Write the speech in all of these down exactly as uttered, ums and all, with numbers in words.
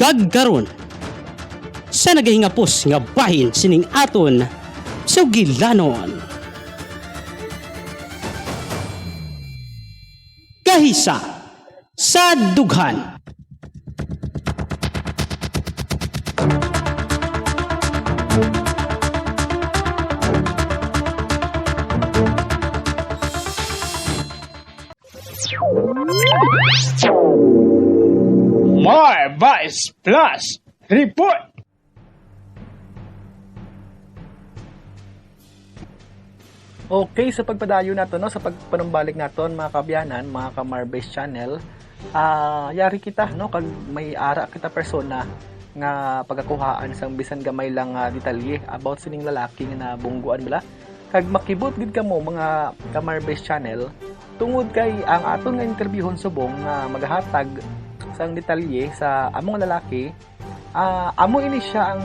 Pagkaron, sa nagahingapos nga bahin sining aton sugilanon. Kahisa sa dughan. My Vice Plus Report! Okay, sa pagpadayon nato, no, sa pagpanumbalik naton, mga kaabyanan, mga ka-Marbase Channel, ah, yari kita, no, kag may ara kita persona nga pagakuhaan sang bisan gamay lang nga detalye about sining lalaki nga nabungguan bala. Kag makibot gid kamo, mga ka-Marbase Channel, tungod kay ang aton nga interbyuhon subong nga magahatag sang detalye sa amo nga lalaki, ah, amo ini siya ang,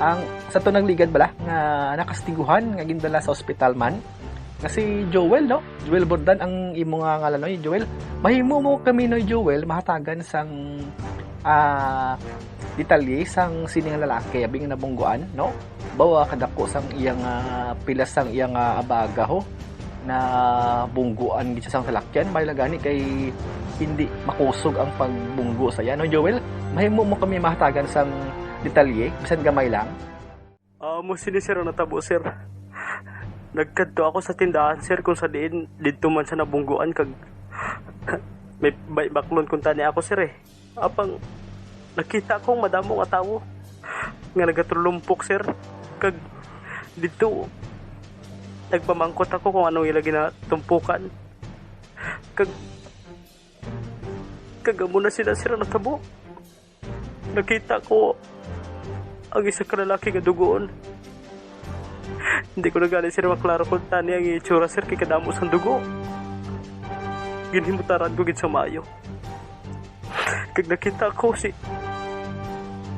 ang sa to nagligad bala nga nakastiguhan nga gindala sa ospital man, nga si Joel, no? Joel Bordan ang imo nga ngalan, no, Joel. Mahimo mo kami, no, Joel, mahatagan sang, ah, detalye sang sini nga lalaki abi nga nabungguan, no? Bawa kadako sang iyang, ah, pilas sang iyang, ah, abaga, ho, na bungguan gid siya sang salakyan. Maayo lang gani kay hindi makusog ang pagbunggo sa iya, no, Joel? Mahimo mo kami mahatagan sang detalye, bisan gamay lang? Ah, amo sini, sir, ang natabo, sir. Nagkadto ako sa tindahan, sir, kung sa diin didto man siya nabungguan kag may, may baklon kuntani ako, sir, eh. Apang nakita kong madamo nga tawo nga nagatulumpok, sir. Kag didto, nagpamangkot ako kung anong ila ginatumpukan. Kag, kag amo na sila, sir, ang natabo. Nakita ko ang isa ka lalaki nga dugoon. Hindi ko na gani, sir, maklaro kung tani ang itsura, sir, kay kadamo sang dugo. Ginhimutaran ko gid sa maayo. Kag nakita ko si,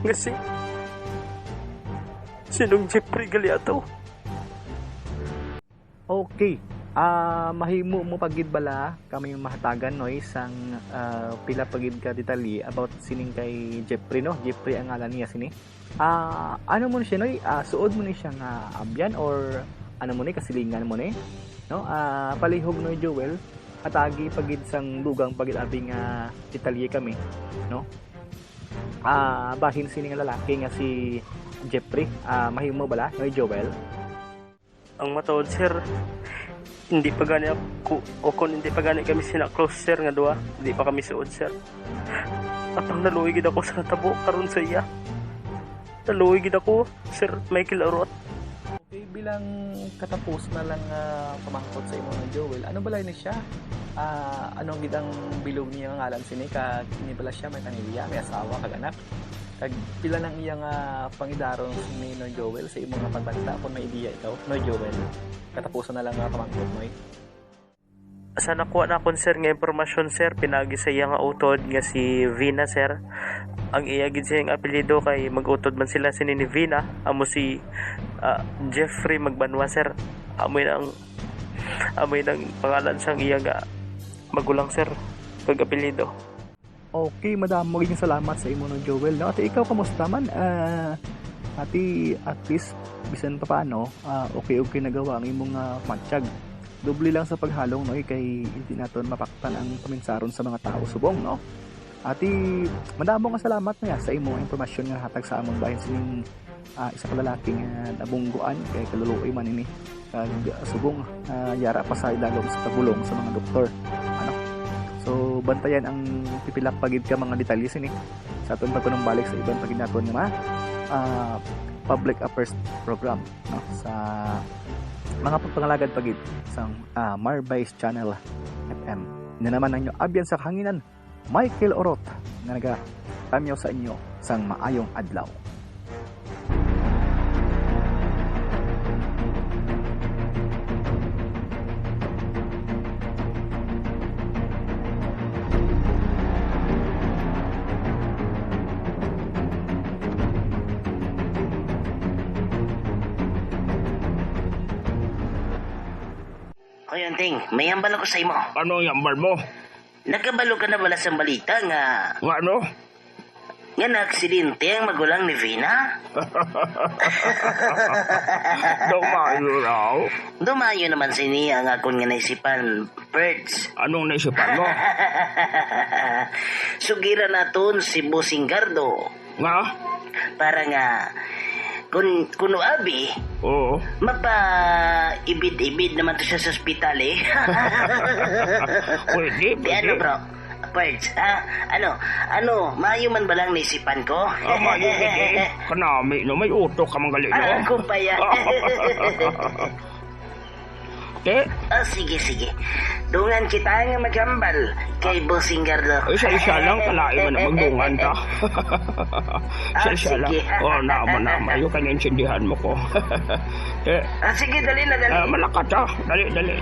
nga si, sinong Jeffrey Galeato. Okay. Ah, mahimo mo pa gid bala kami mahatagan, Noy, sang, ah, pila pa gid ka detalye about sining kay Jeffrey, no? Jeffrey ang ngalan niya sini. Ah, ano mo ni siya, Noy? Ah, suod mo ni siya nga abyan or ano mo ni, kasilingan mo ni? No? Ah, palihog, Noy Joel, hatagi pa gid sang dugang pa gid abi nga detalye kami, no? Ah, bahin sini nga lalaki nga si Jeffrey, ah, mahimo bala, Noy Joel? Ang matuod, sir, hindi pa gani ako, o kung hindi pa gani kami sina close, sir, nga duha, hindi pa kami suod, sir. Apang naluoy gid ako sa natabo karon sa iya. Naluoy gid ako, Sir Michael Orot. Okay, bilang katapos na lang nga pamangkot sa imo ni Joel, ano bala ni siya? Ah, ano gid ang bilog niya nga ngalan sini, kag ini bala siya may pamilya, may asawa kag anak? Kag pila nang iya nga pangidaron ni Noy Joel sa imo nga pagbanta, kon may ideya ikaw, Noy Joel? Katapusan na lang nga pamangkot, Noy. Sa nakuha nakon, sir, nga impormasyon, sir, pinaagi sa iya nga utod nga si Vina, sir. Ang iya gid siyang apelyido kay mag-utod man sila sini ni Vina, amo si, ah, Jeffrey Magbanwa, sir. Amo yun ang, amo yun ang pangalan sang iya nga magulang, sir, kag apelyido. Okay, madamo gid nga salamat sa imo, no, Joel, no? Ati, ikaw, kamusta man? Ah, ati, at least, bisan pa paano, ah, okay-okay nagawa ang imong, ah, matiyag. Doble lang sa paghalong, no, eh, kay hindi naton mapaktan ang paminsaron sa mga tao subong, no? Ati, madamo nga salamat niya sa imong impormasyon nga hatag sa amon bahin sining, ah, isa ka lalaki nga nabungguan kay kaluluoy man ini. Kag, ah, subong, ah, yara pa sa idalom sa pagulong sa mga doktor. Ano? So, bantayan ang pipila pa gid ka mga detalye sini sa aton pagpanumbalik sa iban pa gid naton nga mga, ah, public affairs program, no? Sa mga pagpangalagad pa gid sang, ah, Marbase Channel F M. Ina naman ang inyo abyan sa kahanginan, Michael Orot, nga nagatamyaw sa inyo sang maayong adlaw. Hoy, Anting, may hambal ako sa imo. Ano ang hambal mo? Nakabalo ka na bala sa balita nga... Nga ano? Nga naaksidente ang magulang ni Vina? Dumayo raw. Dumayo naman sini ang akon nga naisipan, Perds. Anong naisipan mo? Sugiran naton si Bossing Gardo. Nga? Para nga, kun, kuno abi, Oo. Mapa-ibid-ibid naman to siya sa ospital, eh. Pwede, Di ano, pwede. bro? Perds, ah, ano, ano, maayo man ba lang naisipan ko? Ah, maayo, pwede. Kanami, no? May utok ka, manggali, no? Ah, kumpaya. Te? Ah, sige, sige. Dungan kita nga maghambal kay Bossing Gardo. Isa-isa lang, kalain man ang magdungan ta. Ah, Isa-isa lang. sige. Oh, naman, naman. Yung kanya intindihan mo ko. Eh, Ah, sige, dali na, dali. Ah, malakat, ah. Dali, dali.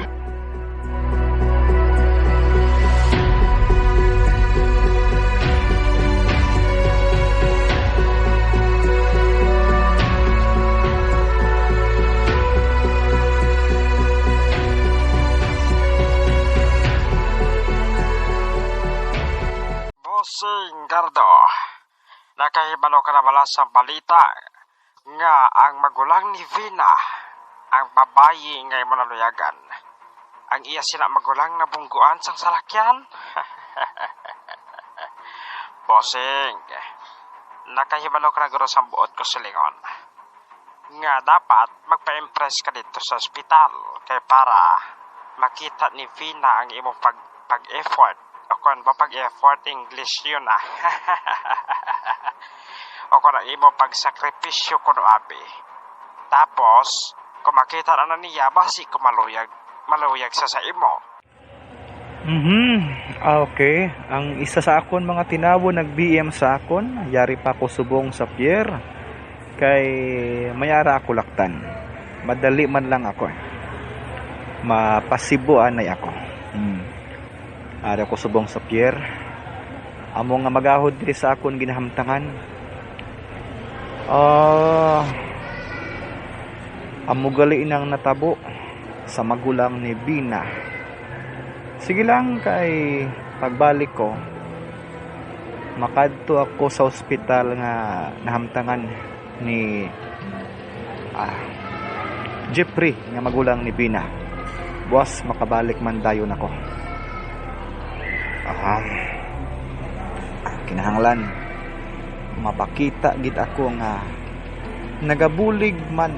Bossing Gardo, nakahibalo ka na bala sa balita nga ang magulang ni Vina, ang babayi nga imo naluyagan, ang iya sina magulang nabungguan sang salakyan? Bossing, nakahibalo ka na guro sang buot ko silingon, nga dapat magpa-impress ka didto sa ospital kay para makita ni Vina ang imo pag, pag-effort. O kon ba pag-effort, English yun, ah. O kon ang imo pagsakripisyo kuno abi. Tapos, kung makita na, na niya, basi ko maluyag, maluyag sa sa imo. Mhm. Ah, okay. Ang isa sa akon mga tinawo nag-B M sa akon, yari pa ako subong sa pier, kay may ara ako laktan. Madali man lang ako, eh. Mapasibo anay ako. Hmm. Ari ako subong sa pier. Amo nga magahod diri sa akon ginahamtangan. Ah, amo gali nang natabo sa magulang ni Bina. Sige lang, kay pagbalik ko, makadto ako sa ospital nga nahamtangan ni, ah, Jeffrey nga magulang ni Bina. Buwas makabalik man dayon ako. Ah, kinahanglan mapakita gid ako nga nagabulig man,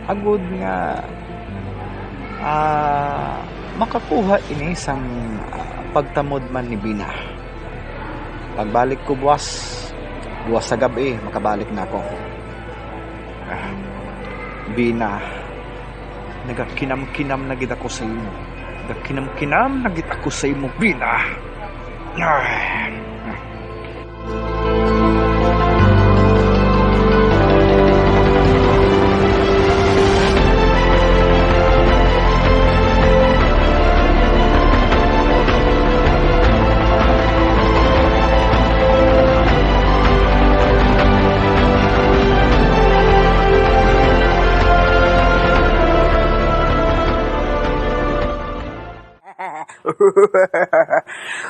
agod nga, ah, makakuha ini sang, ah, pagtamod man ni Bina. Pagbalik ko buwas, buwas sa gab-i, makabalik na ako. Ah, Bina, nagakinam-kinam na gid ako sa imo. Nagakinam-kinam na gid ako sa imo, Bina. Ay.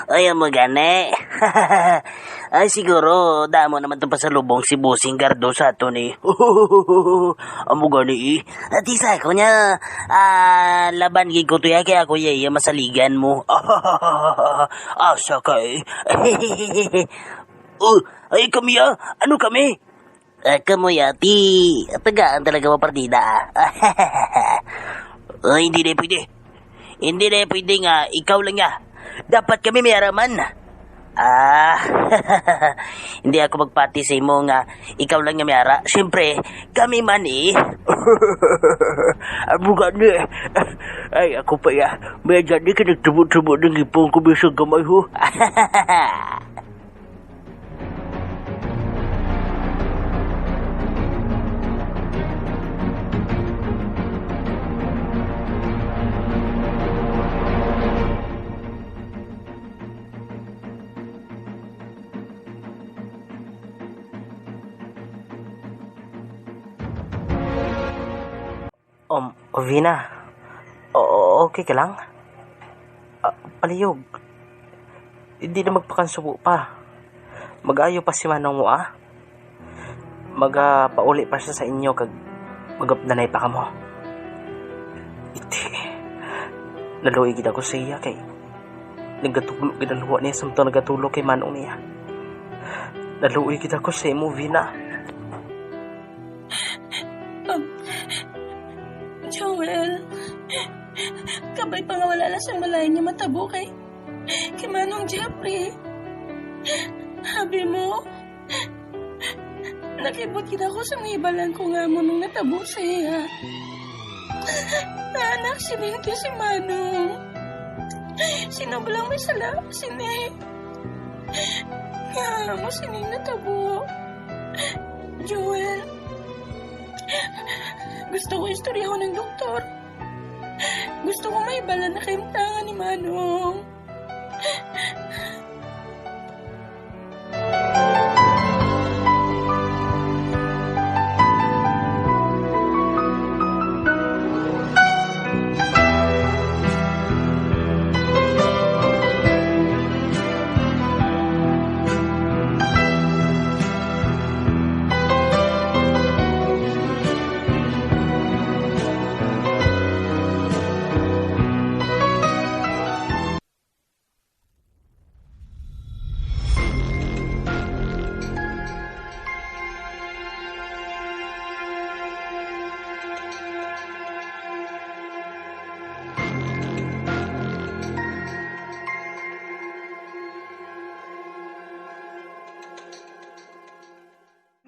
Ay, amo gani. Ay, siguro, damo naman to pasalubong si Bossing Gardo sa aton, eh. Amo gani, eh. At isa ko niya, ah, laban gid ko to, ya, kaya ako, ya, ya, masaligan mo. Asa ka, eh? Oh, ay, kami, ah. Ano kami? Ah, kamo, ya, ti, tagaan talaga mo partida, ah. Oh, hindi na pwede. Hindi na pwede nga ikaw lang, ya. Dapat kami may araman. Ah, hindi ako magpati sa imo nga ikaw lang nga may ara. Siyempre, kami man, eh. Amo gani. Ay, ako pa, ya. May dyan, di ka nagtubo-tubo ng ipon ko, bisag gamay, ho. Um, Ovina, o-, okay ka lang? Ah, palihog. Hindi na magpakansubo pa. Mag-ayo pa si Manong mo, ah. Magapauli pa siya sa inyo kag magupdanay pa kamo. Iti, naluoy gid ako sa iya kay nagatulo gid ang luha niya samtang nagatulo kay manong niya. Naluoy gid ako sa imo, Vina. Um, Joel, kabay pa nga wala na sang malain nga matabo kay, kay Manong Jeffrey. Abi mo, nakibot gid ako sa nahibalan ko nga amo nang natabo sa iya. Naanak sini si Manong. Sino ba lang may sala sini? Nga amo sini natabo? Joel, gusto ko istoryahon ng doktor. Gusto ko mahibalan na kahimtangan ni Manong.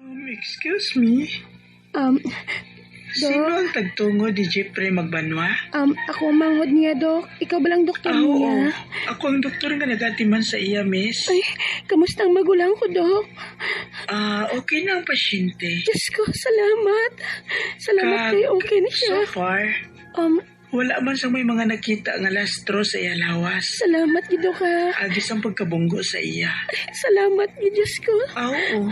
Um, excuse me. Um, Sino Doc? Ang tagtungod ni Jeffrey Magbanwa? Um, ako ang manghod niya, Doc. Ikaw ba lang doktor Ah, oo. Niya? Ako ang doktor nga nagatiman sa iya, miss. Ay, kamusta ang magulang ko, Doc? Ah, okay na ang pasyente. Diyos ko, salamat. Salamat Kag, kay okay na siya. So far, Um, wala man sang may mga nakita nga lastro sa iya lawas. Salamat gid, Doc, ha. Agi sang pagkabunggo sa iya. Salamat gid, Diyos ko. Ah, oo.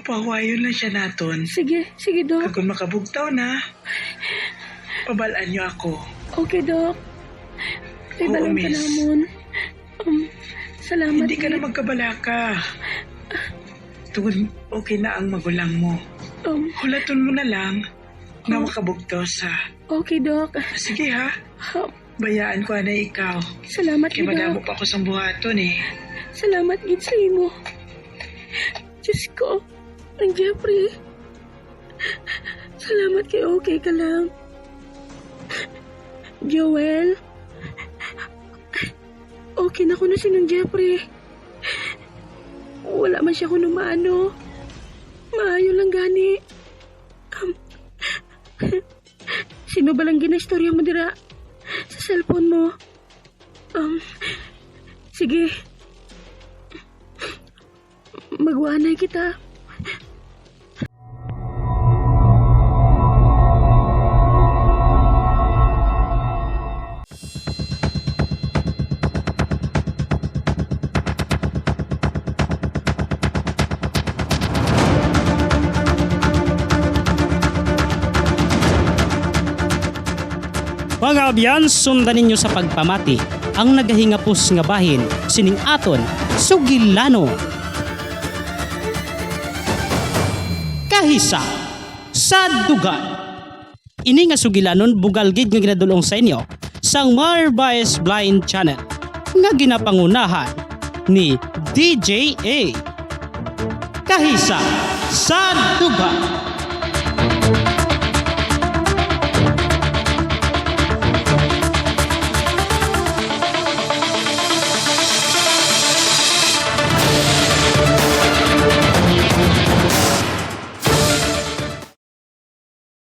Papahuwayon lang siya naton. Sige, sige, Doc. Kag kung makabugtaw na, pabal-an niyo ako. Okay, Doc. Kay Oo, balon ka miss. Namon. Um, salamat, Hindi ka na Doc. Magkabalaka. Tungod okay na ang magulang mo. Um, Hulaton mo na lang nga makabugtaw sa. Okay, Doc. Sige, ha? Ha? Bayaan ko anay ikaw. Salamat, Kay Doc. Madamo pa ako sang buhaton, eh. Salamat gid sa imo. Diyos ko, ang Jeffrey. Salamat kay okay ka lang. Joel, okay na ko na si Nang Jeffrey. Wala man siya kuno maano. Maayo lang gani. Um, sino ba lang ginaistorya mo dira sa cellphone mo? Um, sige. Magwanay kita. Mga abyan, sundan ninyo sa pagpamati ang nagahingapos nga bahin sining aton sugilanon. Kahisa sa Duga. Ini nga sugilanon bugal gid nga ginadul-ong sa inyo sang Mar Baez Blind Channel nga ginapangunahan ni D J A. Kahisa sa Duga.